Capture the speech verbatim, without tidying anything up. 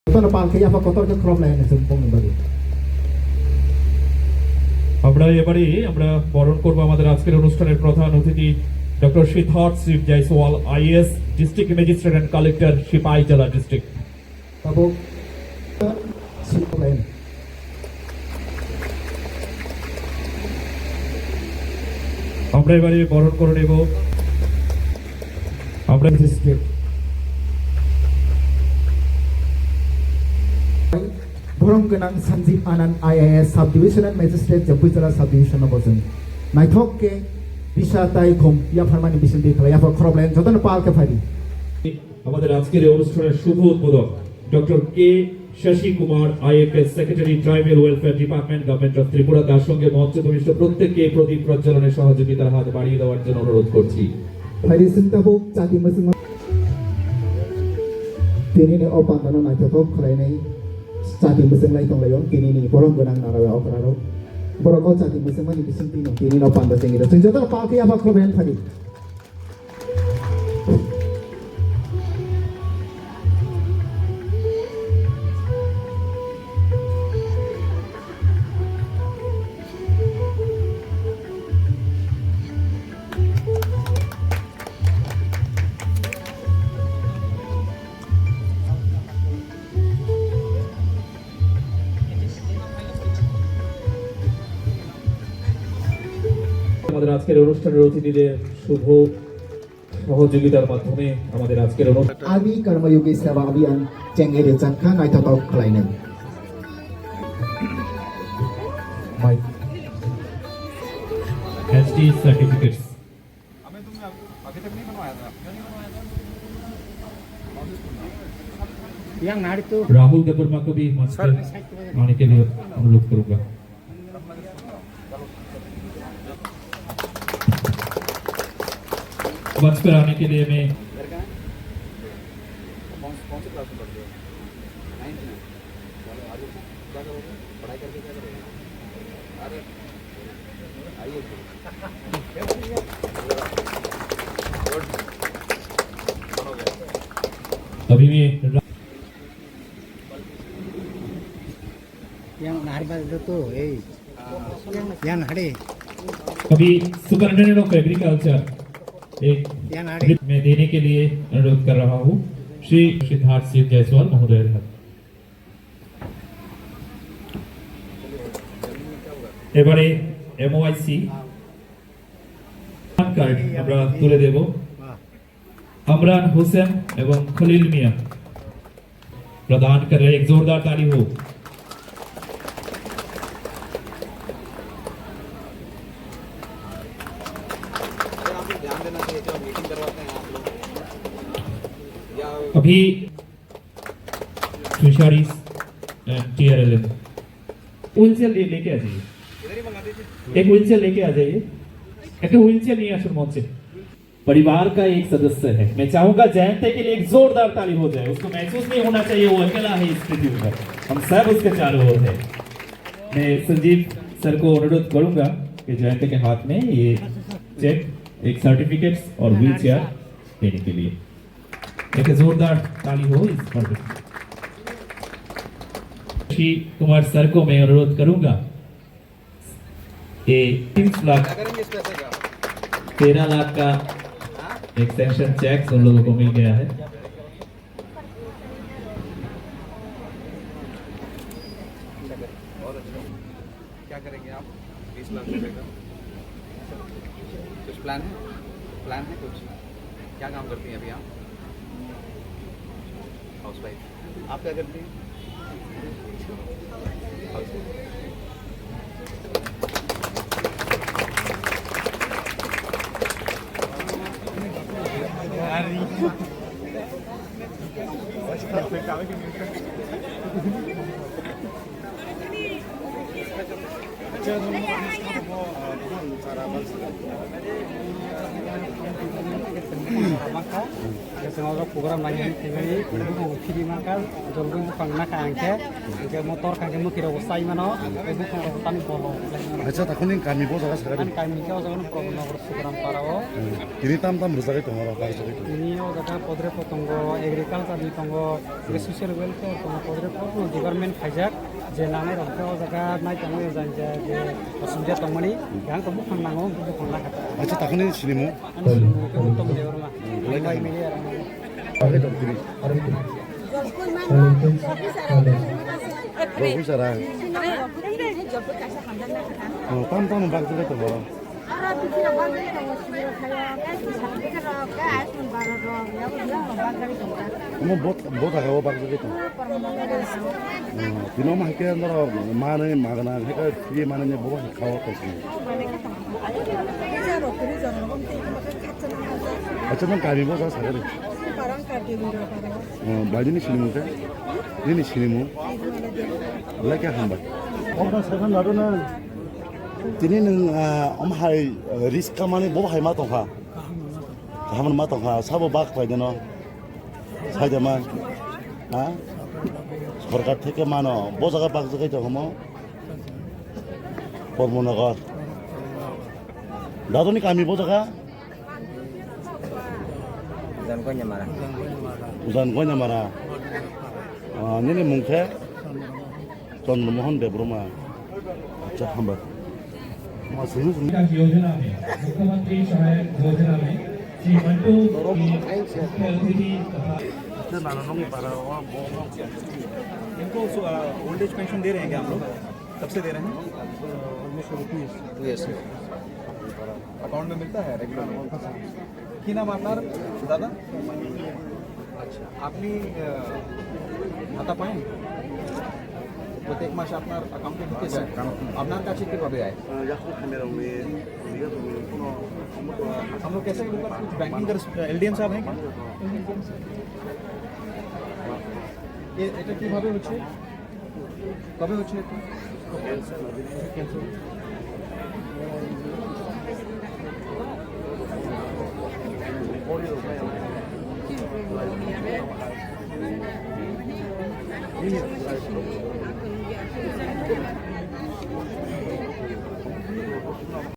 Jotono pal khe yapha kotor khe khulum lai hwnwi chwng bongni bagwi. আমরা এবারে আমরা বরণ করব আমাদের আজকের অনুষ্ঠানের প্রধান অতিথি doctor Siddharth Singh Jaiswal, IAS, district magistrate and collector, Sepahijala district. Tabuk, Superman. আমরা এবারে বরণ করে নেব আমরা District. Borom gwnang Sanjeev Anand, I A S, Sub Divisional Magistrate, Jampuijala Sub Division no bojong. Naithok khe bisa tai khum yapharmani bising twi khlai yapha khorok lai jotono pal khe phai di. আমাদের আজকের এই অনুষ্ঠানের শুভ উদ্বোধক doctor K Sashi Kumar, IFS secretary, tribal welfare department, government of Tripura, তার সঙ্গে মঞ্চে উপবিষ্ট প্রত্যেককে এই প্রদীপ প্রজ্বলনের সহযোগিতার হাত বাড়িয়ে দেওয়ার জন্য অনুরোধ করছি। Phaidi sing tabuk chati mwswng. Tini ni o panda no naithothok khlainai chati mwswng lai tonglaio tini ni borom gwnang narawi okra rok. Borok o chati mwswng mani bising tini, tini no panda chengwi rw. Chwng joto pal khe yapha khulum lai phaidi. আমাদের আজকের অনুষ্ঠানের অতিথিদের শুভ সহযোগিতার মাধ্যমে আমাদের আজকের অনুষ্ঠান Ami Karma Yogi Seva Abhiyan chengwi rwchapkha naithothok khlainai. H D certificates. Rahul देवर्मा को भी मंच पर आने के लिए अनुरोध करूंगा। मंच पर आने के लिए मैं अभी भी Yang nari bal itu tuh, eh. Yang hari. अभी सुपरिटेंडेंट ऑफ एग्रीकल्चर एक Yang hari. मैं देने के लिए अनुरोध कर रहा हूँ श्री सिद्धार्थ सिंह जायसवाल महोदय। এবারে এমওআইসি কার্ড আমরা তুলে দেব। अमरान हुसैन एवं खलील मियाँ प्रदान कर रहे, एक जोरदार ताली हो। अरे, आप लोग ध्यान देना चाहिए, जब मीटिंग करवाते हैं आप लोग, या अभी फिशरीज एंड टीआरएलएम व्हीलचेयर ले, लेके आ जाइए। एक व्हीलचेयर लेके आ जाइए। एक व्हीलचेयर नहीं है, सुन, मंच से। परिवार का एक सदस्य है। मैं चाहूंगा जयंत के लिए एक जोरदार ताली हो जाए। उसको महसूस नहीं होना चाहिए वो अकेला है इस पृथ्वी पर, हम सब उसके चारों ओर हैं। मैं संजीव सर को अनुरोध करूंगा कि जयंत के हाथ में ये चेक, एक सर्टिफिकेट्स और व्हीलचेयर देने के लिए एक जोरदार ताली हो इस पर। श्री कुमार सर को मैं अनुरोध करूंगा ये तीस लाख, तेरह लाख का एक सैंक्शन चेक उन लोगों को मिल गया है। क्या करेंगे आप बीस लाख रुपए का? कुछ प्लान है? प्लान है कुछ? क्या काम करती हैं अभी आप? House wife. आप क्या करती हैं? House wife. Chwng o program nai hwnwi thangmani, buphang phiri mankha, jolgwi buphang nakha ang khe, hwnkhe motor kha khe mwkhwirok bo chai mano, tei buphang rok tani bolo. Acha, takhuni kami bo jaga sakha de? Ani kami khe o jaga no Prabhu Nagar Sugram para o. Hmm. Tini tam tam rwjagwi tongo, oro bakjagwi tongo. Tini o jaga podre po tongo, agriculture ni tongo, social welfare tongo, podre po no department khaijak, je nangnai rok khe o jaga nai tongwi o jang je, je osubida tongmani, yang to buphang nango, buphang nakha. Acha, takhuni sinimu? Ani sinimu khe Uttom Debbarma. Belai Belai kaham. Media rok. Bagwi tong tini. Rok hui sara. Oh, tam tam bak jagwi tongo. Omo bot, bot aga o bak jagwi tongo. Oh, tini omo hai khe norok manwi magna hai khe free manwi bo hai kha o tong. Acha, nwng kami bo ja sakha de? Parang Karti Windra Parang. Oh, bai nini sinimung khe? Nini sinimung? Belai khe hambai. Omo sakha nado na. Tini nwng, ah, omo hai, ah, risk kamani bo hai ma tongkha? Kaham ma tongkha. Sabo bak khlai de no? Sai de man? Ha? Sorkar theke mano. Bo jaga bak jaga tongkha mo? Pormonagar. Dadoni kami bo jaga? Ujan Koinamara. Ujan Koinamara. Ah, nini mung khe? Chandra Mohan Debbarma. Acha, hambai. Ma sunu sunu. विकास योजना में, मुख्यमंत्री सहायक योजना में श्री मंटू की मुख्य अतिथि तथा इनको ओल्ड एज पेंशन दे रहे हैं क्या आप लोग? कब से दे रहे हैं? Two years. अकाउंट में मिलता है रेगुलर? কি নাম আপনার, দাদা? আচ্ছা, আপনি, আহ, ভাতা পান? প্রত্যেক মাসে আপনার অ্যাকাউন্টে ঢুকে যায়? আপনার কাছে কিভাবে আয়? हम लोग कैसे, कुछ बैंकिंग कर, एलडीएम साहब हैं क्या? ये, এটা কিভাবে হচ্ছে? কবে হচ্ছে এটা?